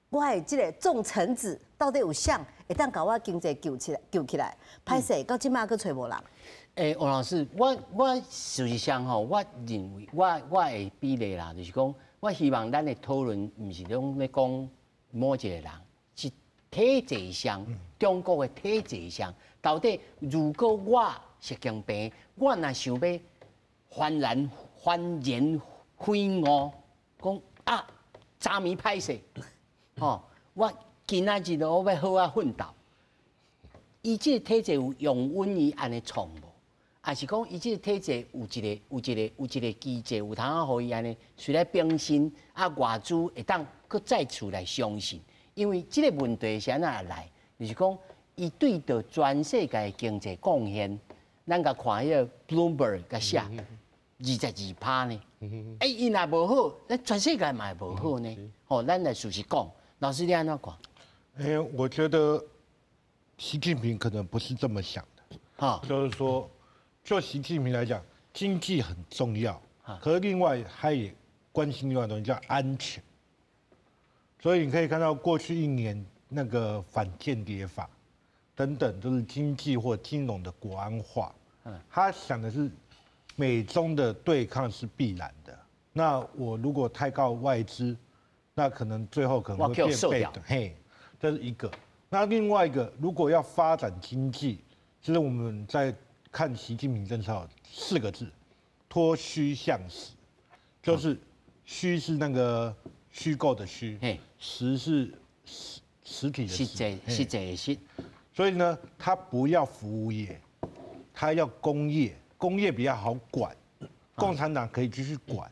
我的這个眾臣子到底有誰會當共我經濟救起來？救起來？歹勢，到這馬閣揣無人。王老師，我事實上吼，我認為我的比例啦，就是講，我希望咱的討論毋是攏咧講某一個人，是體制上，中國的體制上，到底如果我習近平，我若想欲幡然幡然悔悟，講啊，昨暝歹勢，吼，我今仔日我欲好好奮鬥。伊這个體制有容允伊按呢創無？抑是講伊這個體制有一個機制，有通仔予伊按呢隨來更新啊，外資會當閣再次來相信，因為這个問題是按怎來？就是講伊對著全世界經濟貢獻，咱共看彼个 Bloomberg 共寫22%呢。欸，伊若無好，咱全世界嘛會無好呢。吼，咱來事實講，老師你按怎看？欸，我覺得習近平可能不是這麼想的。就是說，就習近平來講，經濟很重要，可是另外他也關心另外一個東西叫安全。所以你可以看到過去一年那個反間諜法等等，都是經濟或金融的國安化。他想的是美中的對抗是必然的。那我如果太靠外資，那可能最後可能會變被動。嘿，這是一個。那另外一個，如果要發展經濟，其實我們在看習近平政策四個字：脫虛向實。就是虛是那個虛構的虛，實是實體的實，實際實際的實。所以呢，他不要服務業，他要工業，工業比較好管，共產黨可以繼續管，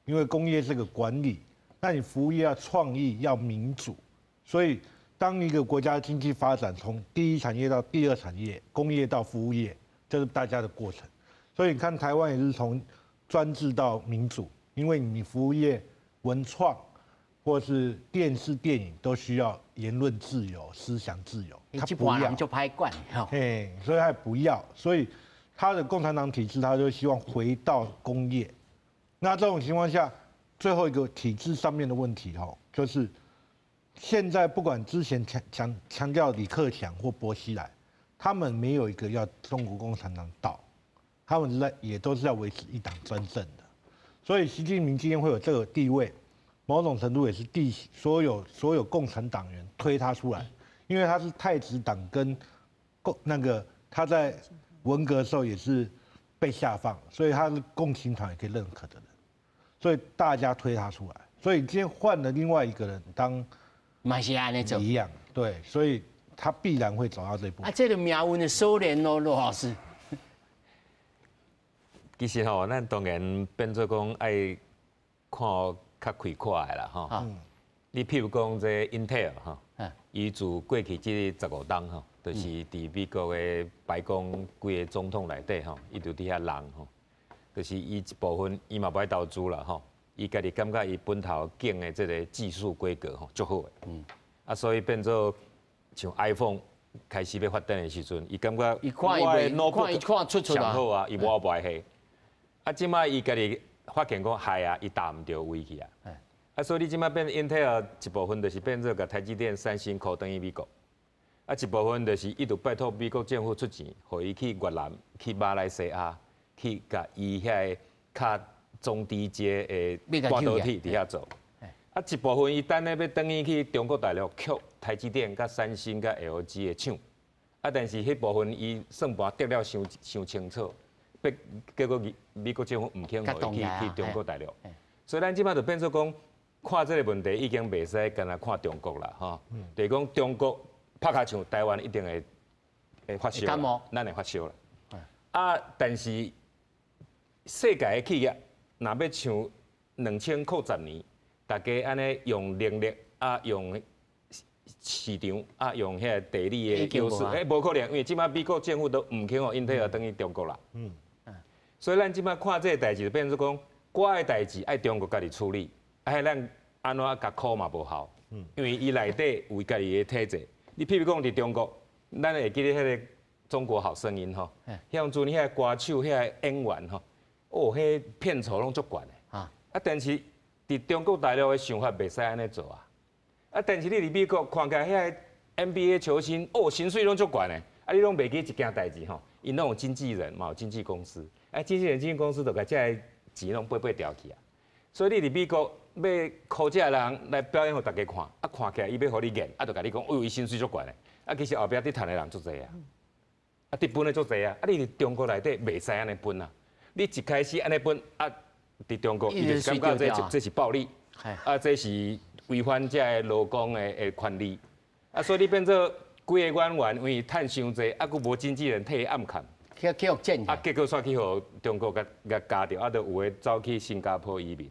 因為工業是個管理。那你服務業要創意，要民主，所以當一個國家經濟發展從第一產業到第二產業，工業到服務業，這是大家的過程。所以你看台灣也是從專制到民主，因為你服務業、文創或是電視電影都需要言論自由、思想自由，他不要就歹管，嘿，所以他不要，所以他的共產黨體制，他就希望回到工業。那這種情況下，最後一個體制上面的問題，吼，就是現在不管之前強調李克強或薄熙來，他們沒有一個要中國共產黨倒，他們是在也都是要維持一黨專政的。所以習近平今天會有這個地位，某種程度也是所有共產黨員推他出來，因為他是太子黨跟共那個他在文革的時候也是被下放，所以他是共青團也可以認可的人，所以大家推他出來。所以今天換了另外一個人當，嘛是按呢做一樣，對，所以他必然會走到這一步。啊，這個命運的鎖鏈咯，羅老師。其實吼，咱當然變做講愛看較開闊的啦，吼。你譬如講這 Intel 吼，伊自過去這15冬吼，就是佇美國的白宮規个總統內底吼，伊就佇遐弄吼，就是伊一部分伊嘛無愛投資啦吼，伊家己感覺伊本頭建的這个技術規格吼足好的，啊，所以變做像 iPhone 開始欲發展的時陣，伊感覺我的 notebook 上好啊，伊無愛賣啊，這擺伊家己發現講害啊，伊踏毋著位去啊。啊，所以你這擺變 Intel 一部分就是變做共台積電、三星箍轉去美國，啊，一部分就是伊就拜託美國政府出錢，予伊去越南、去馬來西亞，去共伊遐个較中低階的半導體佇遐做。啊，一部分伊等咧欲轉去去中國大陸，抾台積電、佮三星、佮 LG 的廠。啊，但是彼部分伊算盤得了傷傷清楚。結果美國政府毋肯予伊去中國大陸，所以咱這擺就變做講，看這个問題已經袂使干焦看中國啦，吼，就是講中國拍尻槍，台灣一定會發燒，咱會發燒啦。啊，但是世界的企業若欲像2010年，大家按呢用能力啊，用市场啊，用遐个地理的优势，欸，无可能，因为这马美国政府都毋肯予英特尔转去中国啦。所以咱这马看这个代志，就变做讲，我的代志爱中国家己处理，啊，咱按怎共箍嘛无效。因为伊内底有家己的体制。你譬如讲伫中国，咱会记得彼个中国好声音吼，彼阵彼个歌手、彼个演员吼，哦，彼片酬拢足悬的。啊，但是伫中国大陆的想法袂使按呢做啊。啊，但是你伫美国看起来彼个 NBA 球星，哦，薪水拢足悬的，啊，你拢袂记一件代志吼，𪜶拢有经纪人嘛，有经纪公司，啊，经纪人、经纪公司就共这个钱拢掰掰调去啊。所以你伫美国欲箍这个人来表演予大家看，啊，看起来伊欲予你演，啊，就共你讲，哦，伊薪水足悬的，啊，其实后壁伫趁的人足济啊，啊，伫分的足济啊，啊，你伫中国内底袂使按呢分啊，你一开始按呢分，啊，伫中国伊就感觉这是暴力，啊，这是违反这个劳工的权利，啊，所以你变做规个演员，因为趁伤济，啊，阁无经纪人替伊暗崁，去予剪，啊，结果煞去予中国共共咬著，啊，就有的走去新加坡移民。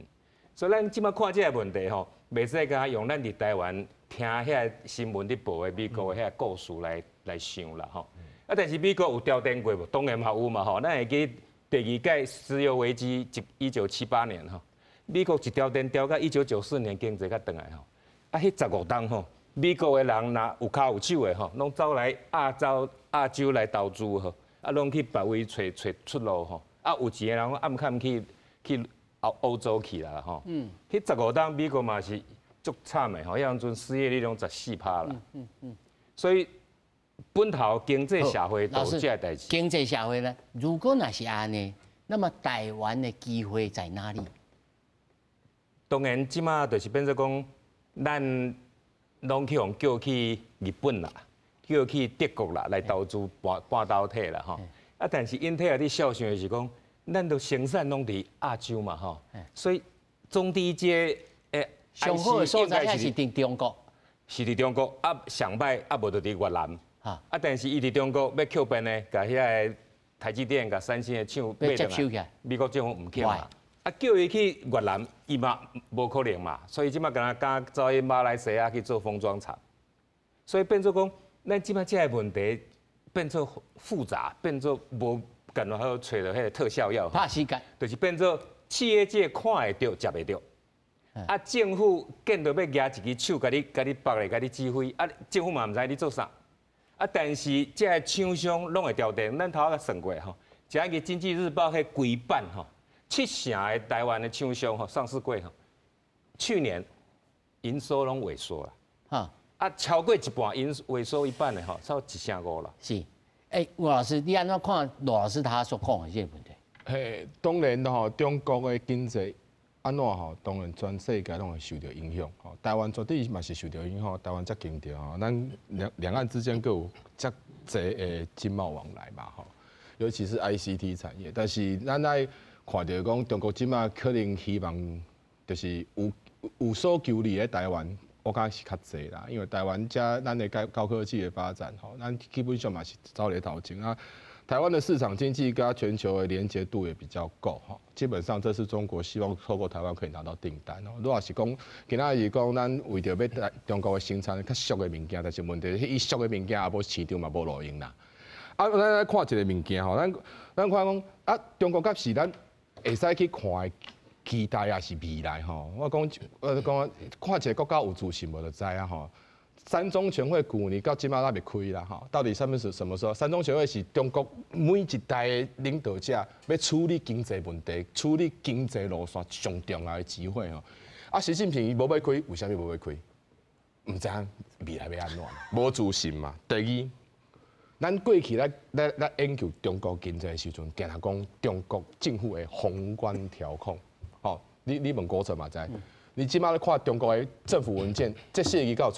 所以咱这马看这个问题吼，袂使共用咱伫台湾听遐个新闻伫报的美国的遐个故事来想啦吼。啊，但是美国有调电过无？当然嘛有嘛吼。咱会记第二届石油危机1978年吼，美国一调电调到1994年经济才转来吼。啊，彼15冬吼，美国的人若有跤有手的吼，拢走来亚洲来投资吼，啊，拢去别位揣揣出路吼。啊，有钱的人暗崁去欧洲去啦吼。彼15冬美国嘛是足惨的吼，彼当阵失业率拢14趴啦。所以本头经济社会都有这个代志。经济社会呢，如果若是按呢，那么台湾的机会在哪里？当然，这马就是变做讲，咱拢去予叫去日本啦，叫去德国啦，来投资半导体啦吼。啊，但是英特尔伫痟想的是讲，咱都生产拢伫亚洲嘛吼，所以中低阶的上好的所在是伫中国，是伫中国啊，上歹啊，无就伫越南。啊，但是伊伫中国欲扣变呢，共遐个台积电、共三星的厂买转来，美国政府毋肯嘛。啊，叫伊去越南，伊嘛无可能嘛。所以这马敢若敢走去马来西亚去做封装厂。所以变做讲，咱这马这个问题变做复杂，变做无办法好揣著彼个特效药。拍时间，就是变做企业界看会著，食袂著。啊，政府见著欲举一支手，共你縛咧，共你指挥。啊，政府嘛毋知你做啥。啊，但是这个厂商拢会调电，咱头仔算过吼，这个《经济日报》彼规版吼，七成的台湾的厂商吼上市柜吼，去年营收拢萎缩啦。啊，超过一半，营萎缩一半的吼，超一成五啦。是，欸，吴老师，你按怎看罗老师他所讲的这个问题？嘿，当然吼，中国的经济按怎吼，当然全世界拢会受著影响。吼，台湾绝对嘛是受著影响，台湾遮近著吼，咱两岸之间阁有遮济的经贸往来嘛吼，尤其是 ICT 产业。但是咱爱看著讲，中国这马可能希望就是有所求伫咧台湾，我感觉是较济啦，因为台湾遮咱的高科技的发展吼，咱基本上嘛是走咧头前啊。台湾的市场经济跟全球的连结度也比较够哈，基本上这是中国希望透过台湾可以拿到订单哦。如果是讲今仔日讲咱为著欲来中国的生产较俗的物件，但是问题是伊俗的物件也无市场嘛无路用啦。啊，咱来看一个物件吼，咱看讲啊，中国敢是咱会使去看的期待抑是未来吼。我讲看一个国家有自信无就知影吼。三中全会旧年到这马犹未开啦，吼，到底啥物时什么时候？三中全会是中国每一代的领导者欲处理经济问题、处理经济路线上重要的机会吼。啊，习近平伊无欲开，为啥物无欲开？毋知影未来欲按怎，无自信嘛。第二，咱过去咧研究中国经济的时阵，定定讲中国政府的宏观调控，吼，你问国成嘛知？你这马咧看中国的政府文件，这四个字敢有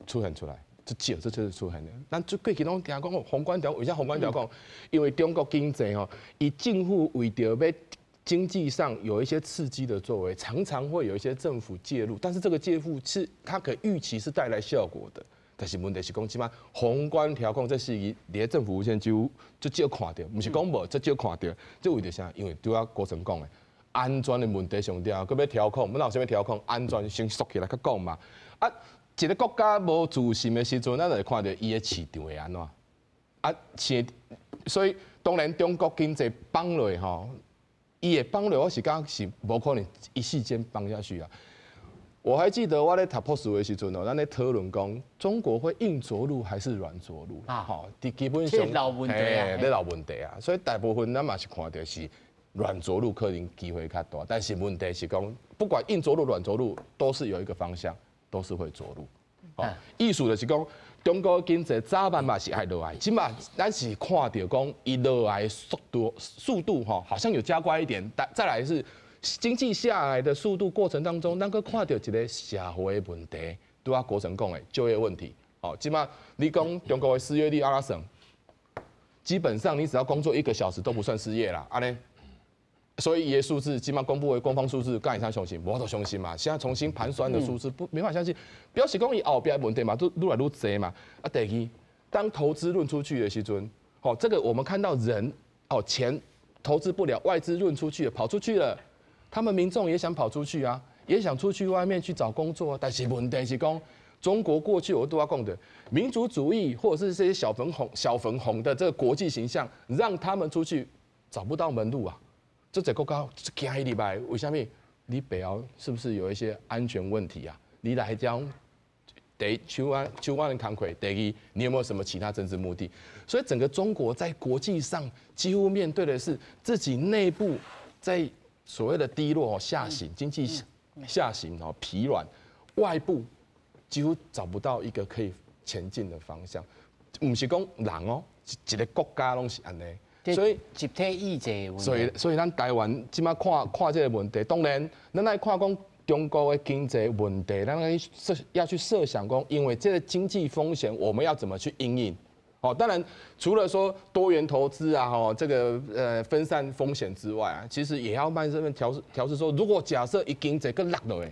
出现出来，这少，这就是出现的。咱就过去拢听讲宏观调，为啥宏观调控？因为中国经济吼，伊政府为著欲经济上有一些刺激的作为，常常会有一些政府介入，但是这个介入是它可预期是带来效果的。但是问题是讲，这马宏观调控这四字，伫政府文件就就少看著，毋是讲无，这少看著。这为著啥？因为拄仔国成讲的，安全的问题上重要，阁欲调控，欲哪有啥物调控？安全先缩起来较讲嘛。啊，一个國家無自信的時陣，咱就會看著伊的市場會按怎啊？市，所以當然中國經濟放落吼，伊會放落，我是感覺是無可能一夕間放下去啊。我還記得我咧讀博士的時陣哦，咱咧討論講中國會硬着陸還是軟着陸啊？吼，佇基本上，老問題啊，咧老問題啊，所以大部分咱嘛是看著是軟着陸可能機會較大，但是問題是講，不管硬着陸、軟着陸，都是有一個方向，都是會着陸。哦，意思就是講，中國經濟早晚嘛是愛落來，這馬咱是看著講伊落來的速度吼，好像有加快一點，但再來是經濟下來的速度過程當中，咱閣看著一個社會的問題，拄仔國成講的就業問題。哦，這馬你講中國的失業率按怎算，基本上你只要工作一個小時都不算失業啦，按呢。所以伊的數字，這馬公布的官方數字，敢會使相信？無法度相信嘛。現在重新盤算的數字，不沒法相信。表示講伊後壁的問題嘛，都愈來愈濟嘛。啊，第二，當投資潤出去的時陣，哦，這個我們看到人哦錢投資不了，外資潤出去了，跑出去了，他們民眾也想跑出去啊，也想出去外面去找工作。但是問題是講，中國過去我都要講的民族主義，或者是這些小粉紅的這個國際形象，讓他們出去找不到門路啊。這個國家驚入來，為啥物？你背後是不是有一些安全問題啊？你來講，第一，手腕手腕的工課；第二，你有沒有什麼其他政治目的？所以整個中國在國際上幾乎面對的是自己內部在所謂的低落下行，經濟下行哦疲軟，外部幾乎找不到一個可以前進的方向。毋是講人哦，一個國家攏是按呢。所以集體意志。所以咱台灣這馬看看這個問題，當然咱愛看講中國的經濟問題，咱愛設要去設想講，因為這個經濟風險，我們要怎麼去因應？哦，當然除了說多元投資啊，吼，這個分散風險之外啊，其實也要慢慢調適說，如果假設伊經濟閣落落來，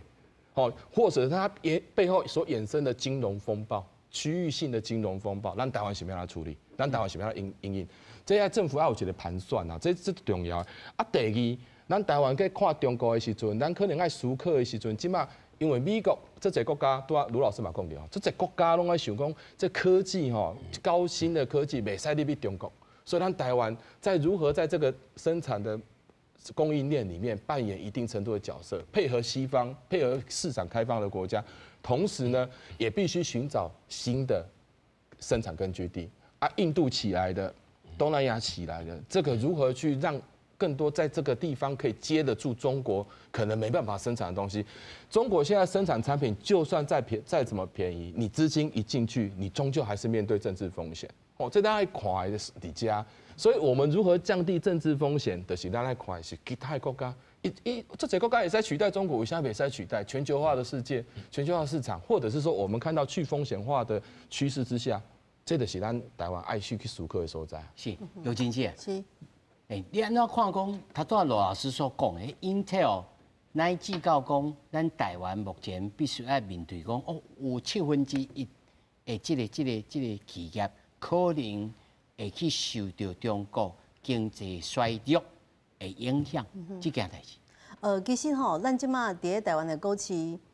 哦，或者它也背後所衍生的金融風暴、區域性的金融風暴，咱台灣是欲按怎處理？咱台灣是欲按怎因應？這愛政府愛有一個盤算啊，這重要。啊，第二，咱台灣去看中國的時陣，咱可能愛思考的時陣，這馬因為美國這濟國家，拄仔盧老師嘛講著，這濟國家攏愛想講，這科技吼，高新的科技袂使入去中國，所以咱台灣在如何在這個生產的供應鏈裡面扮演一定程度的角色，配合西方，配合市場開放的國家，同時呢，也必須尋找新的生產根據地。啊，印度起來的，東南亞起來的，這個如何去讓更多在這個地方可以接得住中國可能沒辦法生產的東西？中國現在生產產品，就算再怎麼便宜，你資金一進去，你終究還是面對政治風險。哦，這咱愛看的是佇遮，所以我們如何降低政治風險，就是咱愛看的是其他的國家，這濟國家會使取代中國，為啥袂使取代？全球化的世界，全球化市場，或者是說我們看到去風險化的趨勢之下，這就是咱台灣愛去思考的所在。是，劉經濟。是。欸，你按怎看講？頭拄仔羅老師所講的，Intel 乃至到講，咱台灣目前必須愛面對講，哦，有1/7的這個企業可能會去受著中國經濟衰弱的影響，這件代誌。其實吼，咱這馬佇咧台灣的股市，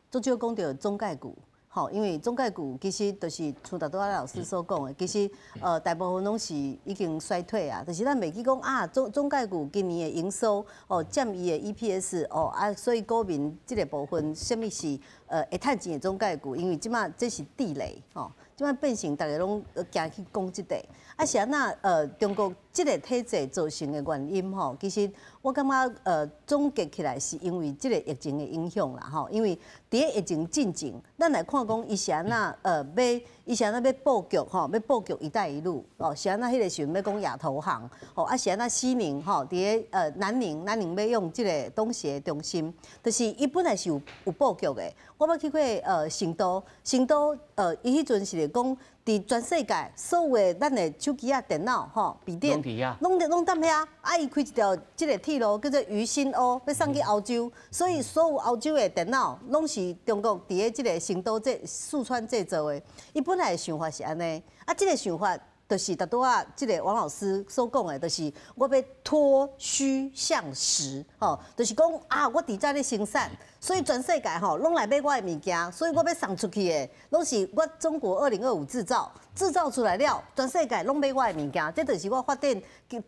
足少講著中概股。吼，因為中概股其實就是像頭拄仔老師所講的，其實大部分攏是已經衰退啊。就是咱袂記講啊，中概股今年的營收哦，佔伊的 EPS 哦啊，所以股民這個部分，啥物是會趁錢的中概股？因為這馬這是地雷吼，這馬變成逐家攏驚去講這個。啊，是按怎中國這個體制造成的原因吼，其實我感覺總結起來是因為這個疫情的影響啦吼。因為佇咧疫情進前，咱來看講伊是按怎欲伊是按怎欲布局吼，欲布局一帶一路哦，是按怎彼個時陣欲講亞投行吼，啊是按怎西寧吼，佇咧南寧欲用這個東協中心，就是伊本來是有布局的。我捌去過成都，成都伊彼陣是咧講，佇全世界所有的咱的手機仔、電腦吼、筆電，攏踮遐。啊，伊開一條這個鐵路叫做渝新歐，欲送去歐洲，所以所有歐洲的電腦攏是中國佇咧這個成都這四川製造的。伊本來的想法是按呢，啊，這個想法就是拄拄仔這个王老师所讲的，就是我欲脫虛向實，吼，就是講啊，我佇遮咧生產，所以全世界吼攏來買我的物件，所以我欲送出去的，攏是我中國2025製造，製造出來了，全世界攏買我的物件，這就是我發展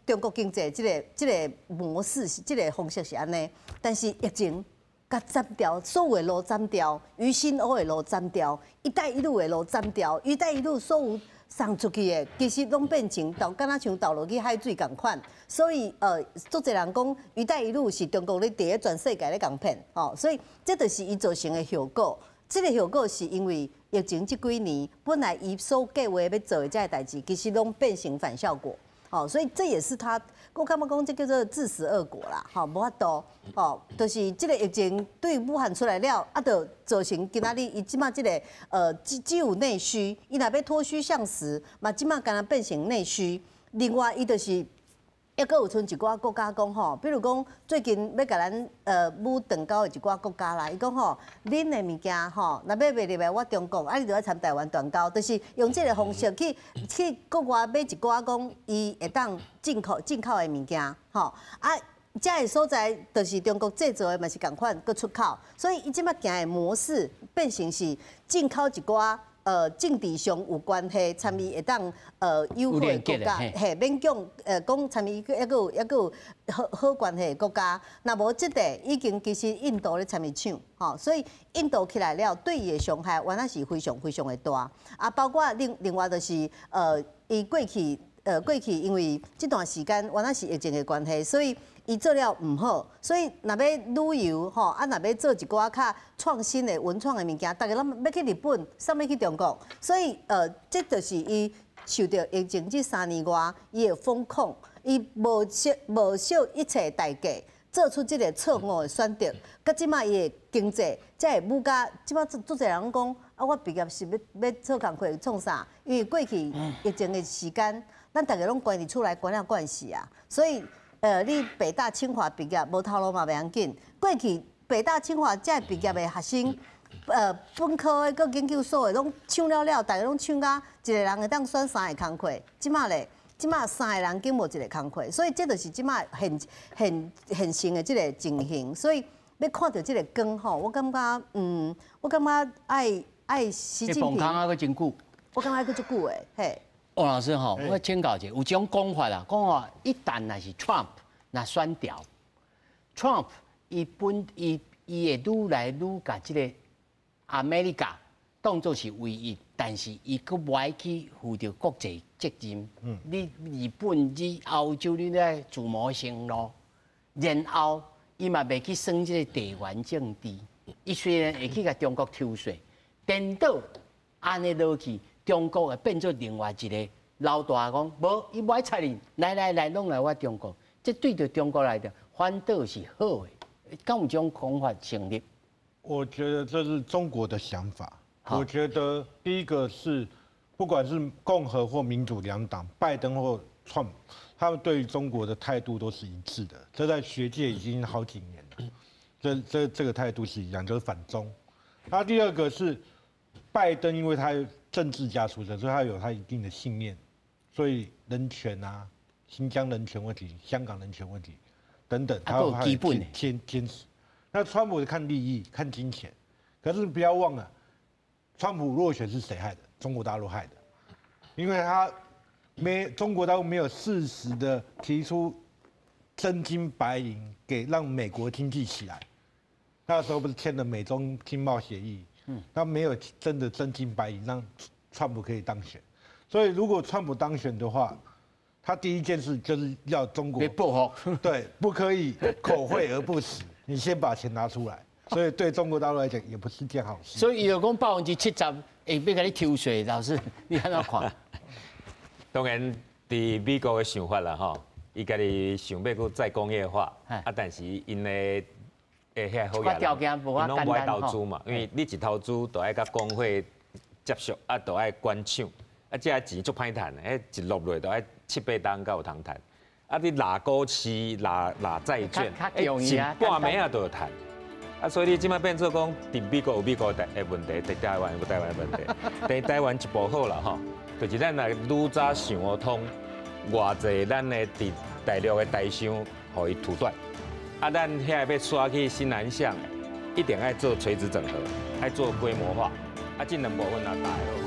中國經濟這個模式，這個方式是按呢。但是疫情共斬掉，所有的路斬掉，魚新歐的路斬掉，一帶一路的路斬掉，一帶一路所有送出去的，其實攏變成倒，敢若像倒落去海水仝款。所以，足濟人講，一帶一路是中國咧佇咧全世界咧共騙，吼，所以這就是伊造成的後果。這個後果是因為疫情這幾年，本來伊所計劃欲做的這个代誌，其實攏變成反效果。哦，所以這也是他，我感覺講這叫做自食惡果啦，吼，無法度，哦，就是這個疫情對武漢出來了，啊，就造成今仔日伊這馬這个只有內需，伊若欲脫虛向實，嘛這馬敢若變成內需。另外，伊就是。抑閣有賰一寡國家講吼，比如講最近欲共咱舞斷交的一寡國家啦，伊講吼，恁的物件吼，若欲賣入來我中國，啊，你就愛參台灣斷交，就是用這个方式去國外買一寡講伊會當進口的物件，吼啊，這个所在就是中國製造的嘛是仝款，閣出口，所以伊這馬行的模式變成是進口一寡政治上有關係，參與會當友好的國家，嘿，勉強講參與抑閣有好好關係的國家。若無這個，已經其實印度咧參與搶，吼，所以印度起來了，對伊的傷害原來是非常非常的大。啊，包括另外就是伊過去因為這段時間原來是疫情的關係，所以伊做了毋好，所以若欲旅遊吼，啊，若欲做一寡較創新的文創的物件，逐家攏欲去日本，啥欲去中國，所以這就是伊受著疫情這3年外，伊的封控，伊無惜一切代價，做出這个錯誤的選擇，佮這馬伊的經濟才會舞甲，這馬足濟人講，啊，我畢業是欲做工課創啥？因為過去疫情的時間，咱逐家攏關佇厝內關了關死啊，所以。你北大清華畢業無頭路嘛袂要緊。過去北大清華這畢業的學生，本科的、佮研究所的，攏搶了了，逐家攏搶甲一個人會當選三个工課。這馬咧，這馬三個人竟無一个工課，所以這就是這馬現成的這个情形。所以欲看著這个光吼，我感覺愛習近平。崩空閣真久。我感覺閣足久的，嘿。王老師吼，我請教一下，有這種講法啦，講話一旦若是 Trump 若選著，Trump 伊本伊伊會愈來愈共這个 America 當做是唯一，但是伊閣無愛去負著國際責任。你日本、你歐洲，你咧自謀生路，然後伊嘛袂去耍這个地緣政治。伊雖然會去共中國抽稅，顛倒按呢落去。中國會變做另外一个老大，講無伊無愛睬你，來來來，攏來我中國。這對著中國來講，反倒是好的。敢有這種講法成立？我覺得這是中國的想法。我覺得第一個是，不管是共和或民主兩黨，拜登或川普，他們對於中國的態度都是一致的。這在學界已經好幾年了。這個態度是一樣，就是反中。那第二個是拜登，因為他政治家出身，所以他有他一定的信念，所以人權啊、新疆人權問題、香港人權問題等等，他會堅持。那川普是看利益、看金錢，可是不要忘了，川普落選是誰害的？中國大陸害的，因為他沒中國大陸沒有適時的提出真金白銀給讓美國經濟起來。那時候不是簽了美中經貿協議？他沒有真的真金白銀讓川普可以當選，所以如果川普當選的話，他第一件事就是要中國報復，對，不可以口惠而不實，你先把錢拿出來。所以對中國大陸來講也不是件好事。所以伊就講70%會欲共你抽稅，老師你按怎看？當然，佇美國的想法啦，吼，伊家己想欲閣再工業化，啊，但是𪜶的遐好條件無遐攏無愛投資嘛，因為你一投資，就愛佮工會接觸，啊，就愛關廠，啊，這个錢足歹趁的，彼一落落就愛七八冬才有通趁。啊，你拉股市、拉債券，一半暝仔就有趁。啊，所以你這擺變做講，佇美國有美國的問題，佇台灣有台灣的問題。佇台灣一步好啦吼，就是咱若愈早想通，偌濟咱的佇大陸的台商，予伊阻斷。啊，咱遐欲徙去新南向，一定愛做垂直整合，愛做規模化。啊，這兩部分若大咯。